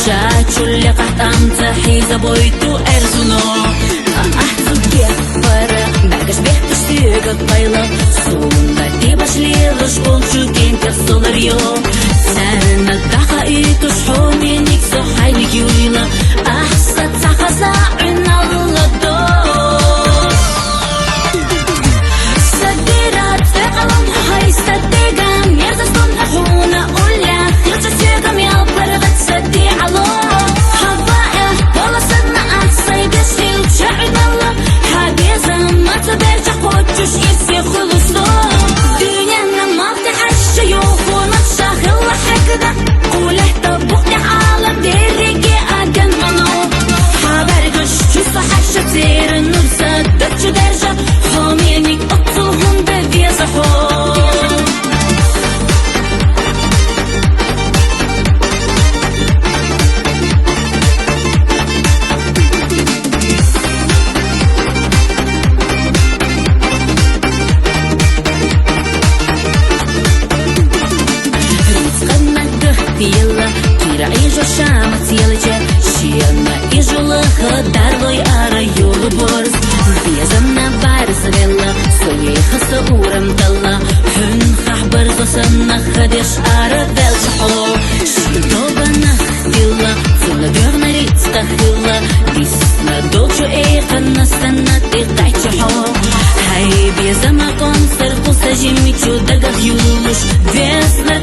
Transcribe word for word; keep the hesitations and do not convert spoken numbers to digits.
Шачулли къахтамца хӀизабойту эрзуно. Ахцуге пара багаш бехтуш сига пайла. Сунда ти башлилуш болчу кентер соларё. Сана даха итуш хоменик со хайник юйла. Ахса цахаза уналла до. Садира цекалам хай садега мерзастон хахуна уля. Юца сига мел паргат сади ало. Хава э, полосана ахсай бесил чарнала. Хабеза маца берча хочуш ирсе хулусто. Дюняна малти хашша юхуна шахила хакда. Кулехта бухти алам дереге аген мано. Хабар гаш чуса хашша церен нурса дачу держа. Хомени отцу хунда веза хо. Рицкъанна гахтиелла, кира ижо шамат елча, шиянна ижула хадарлой ара юлу борз. Безамна барз велла, соей хаса урам талла, хун хахбар зосанна хадеш ара велча хо. Шидобана хила, цуна дёрна рицкъа хила, дисна долчу эйханна санна тикъача хо. Хай безама консер куса жимичу дагах юлуш, весна